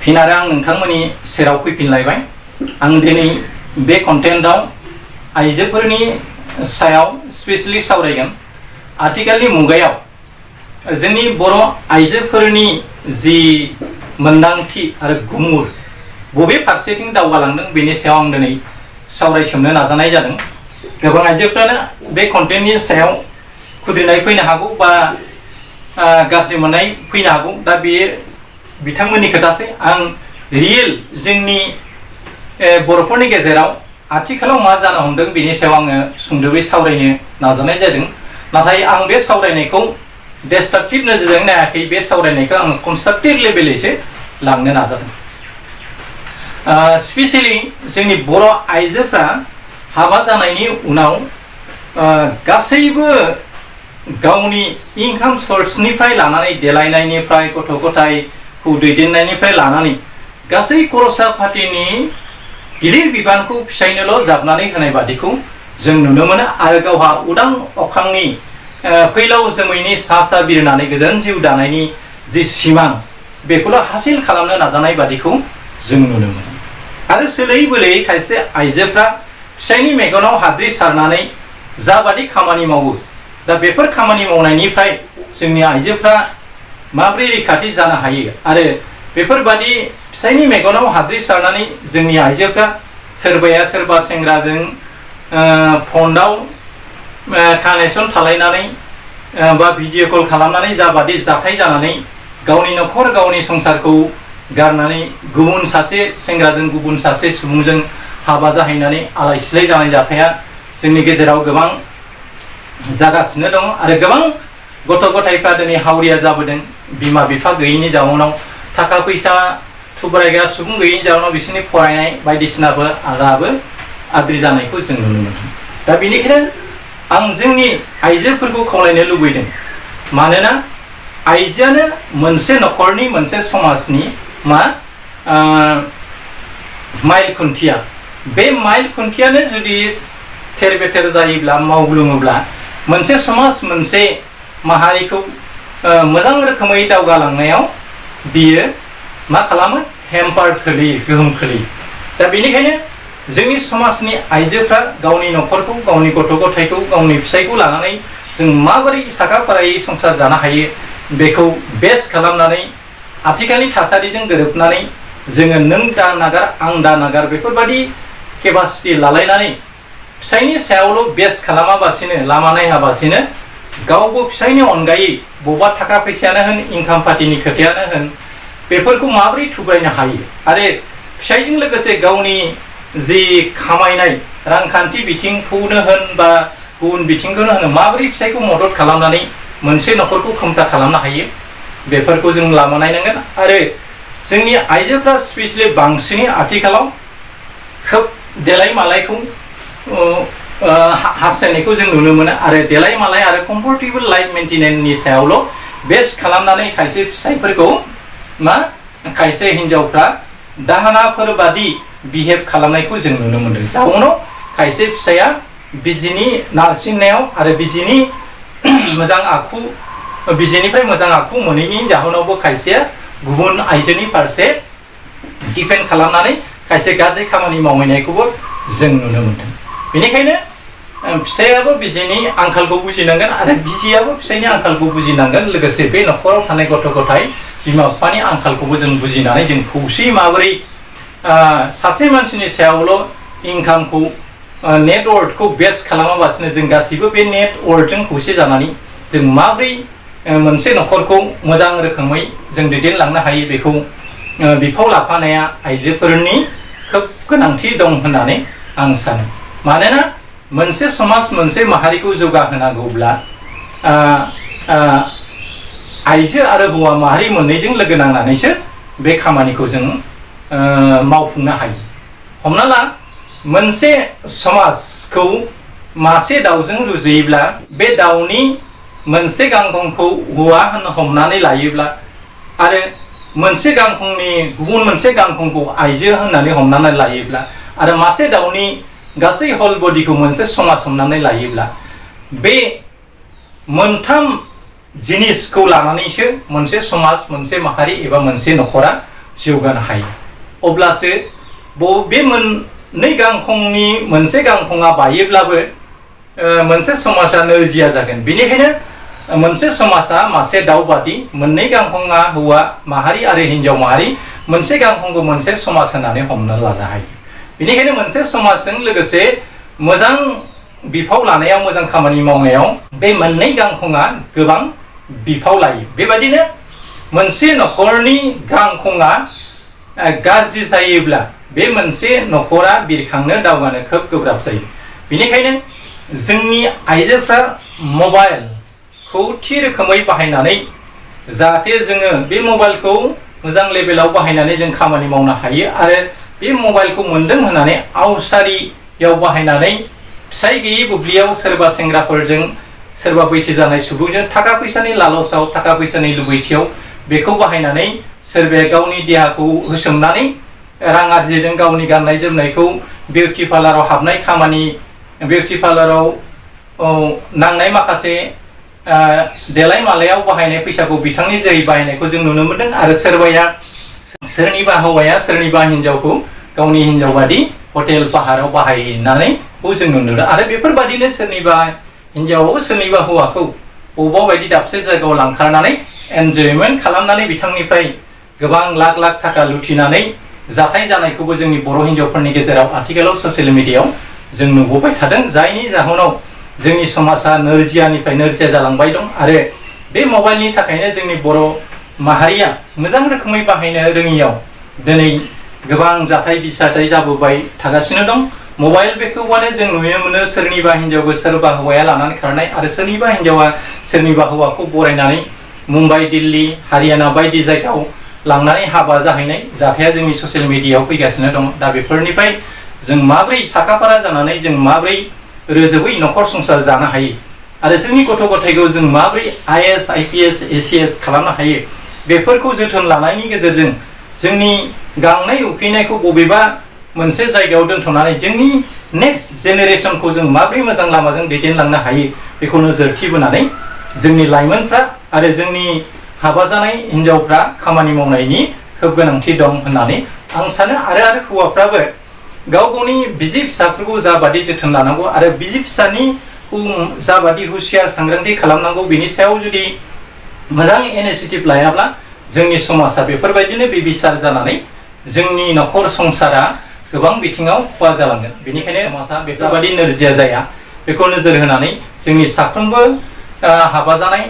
फिन आरो आं नोंथांमोननि सेराव फैफिनलायबाय। आं दिनै बे कन्टेन्टआव आइजोफोरनि सायाव स्पेशली सावरायगोन। आथिखालनि मुगायाव जोंनि बर' आइजोफोरनि जि मोन्दांथि आरो गुमुर बबे फारसेथिं दावगालांदों बेनि सायाव आं दिनै सावरायसोमनो नाजानाय जादों। गोबां आइजोफ्रानो बे कन्टेन्टनि सायाव खुद्रिनाय फैनो हागौ बा गाज्रि मोननाय फैनो हागौ। दा बेयो बिथांमोननि खोथासै। आं रियेल जोंनि बर'फोरनि गेजेराव आथिखालाव मा जानो हमदों बेनि सायाव आङो सुंद'बै सावरायनो नाजानाय जादों। नाथाय आं बे सावरायनायखौ डेस्ट्राक्टिभ नोजोरजों नायाखै, बे सावरायनायखौ आङो कनस्ट्राक्टिभ लेभेलैसो लांनो नाजादों। स्पेसियेलि जोंनि बर' आइजोफ्रा हाबा जानायनि उनाव गासैबो गावनि इनकाम सर्सनिफ्राय लानानै देलायनायनिफ्राय गथ' गथायखौ दैदेननायनिफ्राय लानानै गासै खरसा पातिनि गिदिर बिबानखौ फिसायनोल' जाबनानै होनाय बादिखौ जों नुनो मोनो। आरो गावहा उदां अख्रांनि फैलाव जोमैनि सा सा बिरनानै गोजोन जिउ दानायनि जि सिमां बेखौल' हासिल खालामनो नाजानाय बादिखौ जों नुनो मोनो। आरो सोलै बोलै खायसे आइजोफ्रा फिसायनि मेगनाव हाद्रि सारनानै जाबादि खामानि मावो, दा बेफोर खामानि मावनायनिफ्राय जोंनि आइजोफ्रा माबोरै रैखाथि जानो हायो आरो बेफोरबादि फिसायनि मेगनाव हाद्रि सारनानै जोंनि आइजोफ्रा सोरबाया सोरबा सेंग्राजों फनाव कानेक्सन थालायनानै बा भिडिअ कल खालामनानै जाबादि जाथाय जानानै गावनि न'खर गावनि संसारखौ गारनानै गुबुन सासे सेंग्राजों गुबुन सासे सुबुंजों हाबा जाहैनानै आलाय सिलाय जानाय जाथाया जोंनि गेजेराव गोबां जागासिनो दङ। आरो गोबां गथ' गथायफ्रा दिनै हावरिया जाबोदों बिमा बिफा गैयैनि जाउनाव, थाखा फैसा थुब्रायग्रा सुबुं गैयैनि जाउनाव बिसोरनि फरायनाय बायदिसिनाबो आद्रि जानायखौ जों नुनो मोनो। दा बेनिखायनो आं जोंनि आइजोफोरखौ खावलायनो लुबैदों, मानोना आइजोआनो मोनसे न'खरनि मोनसे समाजनि माइल खुन्थिया। बे माइल खुन्थियानो जुदि थेर बेथेर जायोब्ला मावग्लुङोब्ला मोनसे समाज मोनसे माहारिखौ मोजां रोखोमै दावगालांनायाव बियो मा खालामो, हेम्पार खोलैयो, गोहोम खोलैयो। दा बेनिखायनो जोंनि समाजनि आइजोफ्रा गावनि न'खरखौ गावनि गथ' गथायखौ गावनि फिसायखौ लानानै जों माबोरै साखा फारायै संसार जानो हायो बेखौ बेस खालामनानै आथिखालनि थासारिजों गोरोबनानै जोङो नों दा नागार आं दा नागार बेफोरबायदि केपासिटि लालायनानै फिसायनि सायावल' बेस खालामाबासिनो लामा नायाबासिनो गावबो फिसायनि अनगायै बबेबा थाखा फैसायानो होन इनकाम पार्टिनि खोथायानो होन बेफोरखौ माबोरै थुब्रायनो हायो आरो फिसायजों लोगोसे गावनि जि खामायनाय रांखान्थि बिथिंखौनो होन बा गुबुन बिथिंखौनो होन माबोरै फिसायखौ मदद खालामनानै मोनसे न'खरखौ खोमथा खालामनो हायो बेफोरखौ जों लामा नायनांगोन। आरो जोंनि आइजोफ्रा स्पेसियेलि बांसिनै आथिखालाव खोब देलाय मालायखौ हास्थायनायखौ जों नुनो मोनो आरो देलाय मालाय आरो कम्फर्टेबल लाइफ मेन्टेनेन्सनि सायावल' बेस खालामनानै खायसे फिसायफोरखौ खायसे हिन्जावफ्रा दाहोनाफोर बादि बिहेभ खालामनायखौ जों नुनो मोनदों। जाउनाव खायसे फिसाया बिजिनि नारसिननायाव आरो बिजिनि बिजिनिफ्राय मोजां आखु मोनैनि जाहोनावबो खायसेया गुबुन आइजोनि फारसे दिपेन्ड खालामनानै खायसे गाज्रि खामानि मावहैनायखौबो जों नुनो मोनदों। बेनिखायनो फिसायाबो बिजिनि आंखालखौ बुजिनांगोन आरो बिजियाबो फिसायनि आंखालखौ बुजिनांगोन। लोगोसे बे न'खराव थानाय गथ' गथाय बिमा बिफानि आंखालखौबो जों बुजिनानै जों खौसेयै माबोरै सासे मानसिनि सायावल' इनकामखौ नेटवर्कखौ बेस खालामाबासिनो जों गासैबो बे नेटवर्कजों खौसे जानानै जों माबोरै मोनसे न'खरखौ मोजां रोखोमै जों दैदेनलांनो हायो बेखौ बिफाव लाफानाया आइजोफोरनि खोब गोनांथि दं होननानै आं सानो। मानोना मोनसे समाज मोनसे माहारिखौ जौगाहोनांगौब्ला आइजो आरो हौवा माहारि मोननैजों लोगो नांनानैसो बे खामानिखौ जों मावफुंनो हायो। हमना ला मोनसे समाजखौ मासे दाउजों रुजुयोब्ला बे दाउनि मोनसे गांखंखौ हौवा हमनानै लायोब्ला आरो मोनसे गांखंनि गुबुन मोनसे गांखंखौ आइजो होननानै हमनानै लायोब्ला आरो मासे दाउनि गासै हल बडिखौ मोनसे समाज हमनानै लायोब्ला बे मोनथाम जिनिसखौ लानानैसो मोनसे समाज मोनसे माहारि एबा मोनसे न'खरा जौगानो हायो अब्लासो बे मोननै गांखंनि मोनसे गांखंआ बायोब्लाबो मोनसे समाजा नोरजिया जागोन बेनिखायनो मोनसे समाजा मासे दाउ बादि मोननै गांखंआ हौवा माहारि आरो हिन्जाव माहारि मोनसे गांखंखौ मोनसे समाज होननानै हमना लानो हायो बेनिखायनो मोनसे समाजजों लोगोसे मोजां बिफाव लानायाव मोजां खामानि मावनायाव बे मोननै गांखंआ गोबां बिफाव लायो बेबायदिनो मोनसे नखरनि गांखंआ गाज्रि जायोब्ला बे मोनसे नखरा बिरखांनो दावगानो खोब गोब्राब जायो बेनिखायनो जोंनि आइजोफ्रा मबाइलखौ थि रोखोमै बाहायनानै जाहाथे जोङो बे मबाइलखौ मोजां लेभेलाव बाहायनानै जों खामानि मावनो हायो आरो बे मबाइलखौ मोनदों होननानै आवसारियाव बाहायनानै फिसाय गैयै बुब्लियाव सोरबा सेंग्राफोरजों सोरबा बैसो जानाय सुबुंजों थाखा फैसानि लालसाव थाखा फैसानि लुबैथियाव बेखौ बाहायनानै सोरबाया गावनि देहाखौ होसोमनानै रां आरजिदों गावनि गाननाय जोमनायखौ बिउटि पार्लाराव हाबनाय खामानि बिउटि पार्लाराव नांनाय माखासे देलाय मालायाव बाहायनाय फैसाखौ बिथांनि जोहै बाहायनायखौ जों नुनो मोनदों आरो सोरबाया सोरनिबा हौवाया सोरनिबा हिन्जावखौ गावनि हिन्जाव बादि हटेल पाहाराव बाहायनानैखौ जों नुनो मोनो आरो बेफोरबादिनो सोरनिबा हिन्जाव सोरनिबा हौवाखौ बबेबा बायदि दाबसे जायगायाव लांखारनानै एन्जयमेन्ट खालामनानै बिथांनिफ्राय गोबां लाख लाख थाखा लुथिनानै जाथाय जानायखौबो जोंनि बर' हिन्जावफोरनि गेजेराव आथिखालाव ससियेल मिडियायाव जों नुबोबाय थादों जायनि जाहोनाव जोंनि समाजा नोरजियानिफ्राय नोरजिया जालांबाय दं आरो बे मबाइलनि थाखायनो जोंनि बर' माहारिया मोजां रोखोमै बाहायनो रोङियाव दिनै गोबां जाथाय बिसाथाय जाबोबाय थागासिनो दं मबाइल बेखौबानो जों नुनो मोनो सोरनिबा हिन्जावखौ सोरबा हौवाया लानानै खारनाय आरो सोरनिबा हिन्जावा सोरनिबा हौवाखौ बरायनानै मुम्बाइ दिल्ली हारियाना बायदि जायगायाव लांनानै हाबा जाहैनाय जाथाया जोंनि ससियेल मिडियायाव फैगासिनो दं दा बेफोरनिफ्राय जों माब्रै साखाफारा जानानै जों माब्रै रोजोबै नखर संसार जानो हायो आरो जोंनि गथ' गथायखौ जों माब्रै IAS IPS ACS खालामनो हायो बेफोरखौ जोथोन लानायनि गेजेरजों जोंनि गांनाय उखैनायखौ बबेबा मोनसे जायगायाव दोनथ'नानै जोंनि नेक्स्ट जेनेरेसनखौ जों माब्रै मोजां लामाजों दैदेनलांनो हायो बेखौ नोजोर थि बोनानै जोंनि लाइमोनफ्रा आरो जोंनि हाबा जानाय हिन्जावफ्रा खामानि मावनायनि खोब गोनांथि दं होननानै आं सानो आरो हौवाफ्राबो गाव गावनि बिसि फिसाफोरखौ जाबादि जोथोन लानांगौ आरो बिसि फिसानि जाबादि हुसियार सांग्रांथि खालामनांगौ बिनि सायाव जुदि मोजां इनिशिएटिभ लायाब्ला जोंनि समाजा बेफोरबायदिनो बेबिसार जानानै जोंनि नखर संसारा गोबां बिथिङाव खहा जालांगोन बेनिखायनो समाजा बेफोरबायदि नोरजिया जाया बेखौ नोजोर होनानै जोंनि साफ्रोमबो हाबा जानाय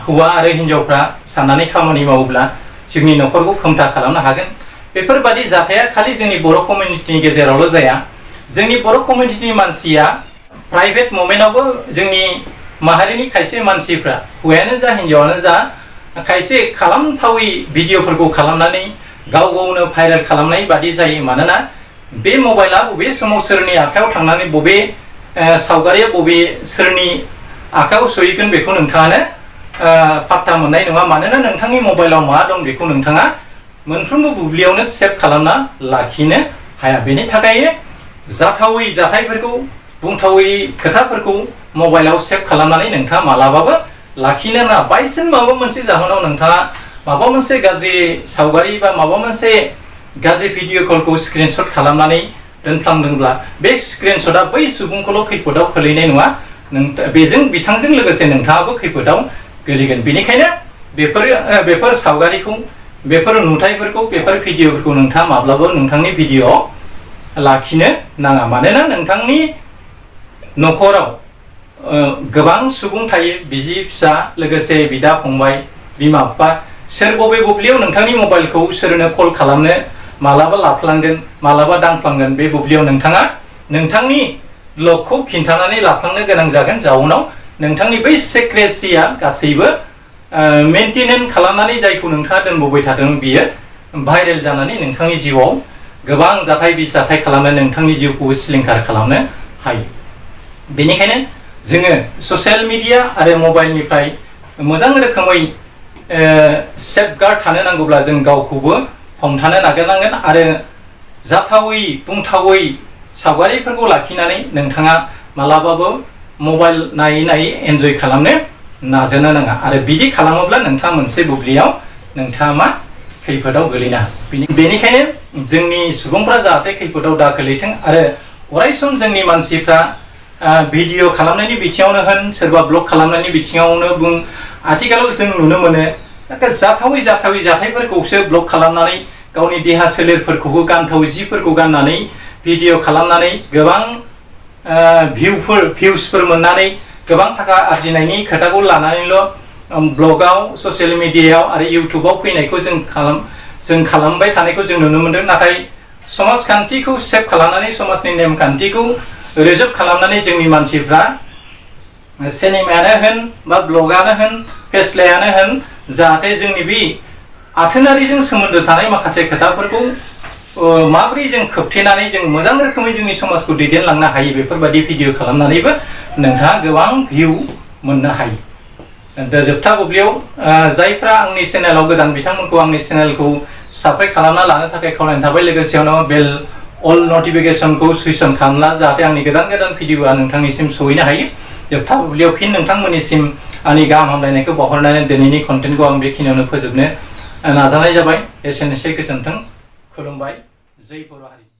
हौवा आरो हिन्जावफ्रा साननानै खामानि मावोब्ला जोंनि नखरखौ खोमथा खालामनो हागोन बेफोरबायदि जाथाया खालि जोंनि बर' कमिउनिटिनि गेजेरावल' जाया जोंनि बर' कमिउनिटिनि मानसिया प्राइभेट मोमेन्टआवबो जोंनि माहारिनि खायसे मानसिफ्रा हौवायानो जा हिन्जावानो जा खायसे खालामथावै भिडिअफोरखौ खालामनानै गाव गावनो भाइरेल खालामनाय बादि जायो मानोना बे मबाइला बबे समाव सोरनि आखायाव थांनानै बबे सावगारिया बबे सोरनि आखायाव सहैगोन बेखौ नोंथाङानो पात्ता मोननाय नङा मानोना नोंथांनि मबाइलाव मा दं बेखौ नोंथाङा मोनफ्रोमबो बुब्लियावनो सेभ खालामना लाखिनो हाया बेनि थाखायनो जाथावै जाथायफोरखौ बुंथावै खोथाफोरखौ मबाइलाव सेभ खालामनानै नोंथाङा मालाबाबो लाखिनो नाङा बायचान्स माबा मोनसे जाहोनाव नोंथाङा माबा मोनसे गाज्रि सावगारि बा माबा मोनसे गाज्रि भिडिअ कलखौ स्क्रिनशट खालामनानै दोनफ्लांदोंब्ला बे स्क्रिनशटआ बै सुबुंखौल' खैफोदाव खोलैनाय नङा बेजों बिथांजों लोगोसे नोंथाङाबो खैफोदाव गोलैगोन बेनिखायनो बेफोर सावगारिखौ बेफोर नुथायफोरखौ बेफोर भिडिअफोरखौ नोंथाङा माब्लाबा नोंथांनि भिडिअआव लाखिनो नाङा मानोना नोंथांनि नखराव गोबां सुबुं थायो बिसि फिसा लोगोसे बिदा फंबाय बिमा बिफा सोर बबे बुब्लियाव नोंथांनि मबाइलखौ सोरनो कल खालामनो मालाबा लाफ्लांगोन मालाबा दांफ्लांगोन बे बुब्लियाव नोंथाङा नोंथांनि लगखौ खिन्थानानै लाफ्लांनो गोनां जागोन जाउनाव नोंथांनि बै सिक्रेसिया गासैबो मेनटेनेन्स खालामनानै जायखौ नोंथाङा दोनबोबाय थादों बियो भाइरेल जानानै नोंथांनि जिउआव गोबां जाथाय बिजाथाय खालामनो नोंथांनि जिउखौ सिलिंखार खालामनो हायो बेनिखायनो जोङो ससियेल मिडिया आरो मबाइलनिफ्राय मोजां रोखोमै सेफगार्ड थानो नांगौब्ला जों गावखौबो हमथानो नागिरनांगोन आरो जाथावै बुंथावै सावगारिफोरखौ लाखिनानै नोंथाङा मालाबाबो मबाइल नायै नायै एन्जय खालामनो नाजानो नाङा आरो बिदि खालामोब्ला नोंथाङा मोनसे बुब्लियाव नोंथाङा मा खैफोदाव गोलैनो हागौ। बेनिखायनो जोंनि सुबुंफ्रा जाहाथे खैफोदाव दा गोलैथों आरो अरायसम जोंनि मानसिफ्रा भिडिअ खालामनायनि बिथिङावनो होन सोरबा ब्लग खालामनायनि बिथिङावनो बुं आथिखालाव जों नुनो मोनो जाथावै जाथायफोरखौसो ब्लग खालामनानै गावनि देहा सोलेरफोरखौबो गानथावै जिफोरखौ गाननानै भिडिअ खालामनानै गोबां भिउसफोर मोननानै गोबां थाखा आरजिनायनि खोथाखौ लानानैल' ब्लगाव ससियेल मिडियायाव आरो इउटुबाव फैनायखौ जों खालामबाय थानायखौ जों नुनो मोनदों। नाथाय समाजखान्थिखौ सेभ खालामनानै समाजनि नेमखान्थिखौ रोजाब खालामनानै जोंनि मानसिफ्रा सिनेमायानो होन बा ब्लगानो होन फेस्लायानो होन जाहाथे जोंनि बे आथोनारिजों सोमोन्दो थानाय माखासे खोथाफोरखौ माबोरै जों खोबथेनानै जों मोजां रोखोमै जोंनि समाजखौ दैदेनलांनो हायो बेफोरबायदि भिडिअ खालामनानैबो नोंथाङा गोबां भिउ मोननो हायो। दा जोबथा बुब्लियाव जायफ्रा आंनि चेनेलाव गोदान बिथांमोनखौ आंनि चेनेलखौ साबस्क्राइब खालामना लानो थाखाय खावलायनाय थाबाय। लोगोसेयावनो बेल अल नटिफिकेसनखौ सुइच अन खालामला जाहाथे आंनि गोदान भिडिअआ नोंथांनिसिम सहैनो हायो। जोबथा बुब्लियाव फिन नोंथांमोननिसिम आंनि गाहाम हामलायनायखौ बावहरनानै दिनैनि कन्टेन्टखौ आं बेखिनियावनो फोजोबनो नाजानाय जाबाय। एसेनोसै, गोजोन्थों, खुलुमबाय, जै बर' हारि।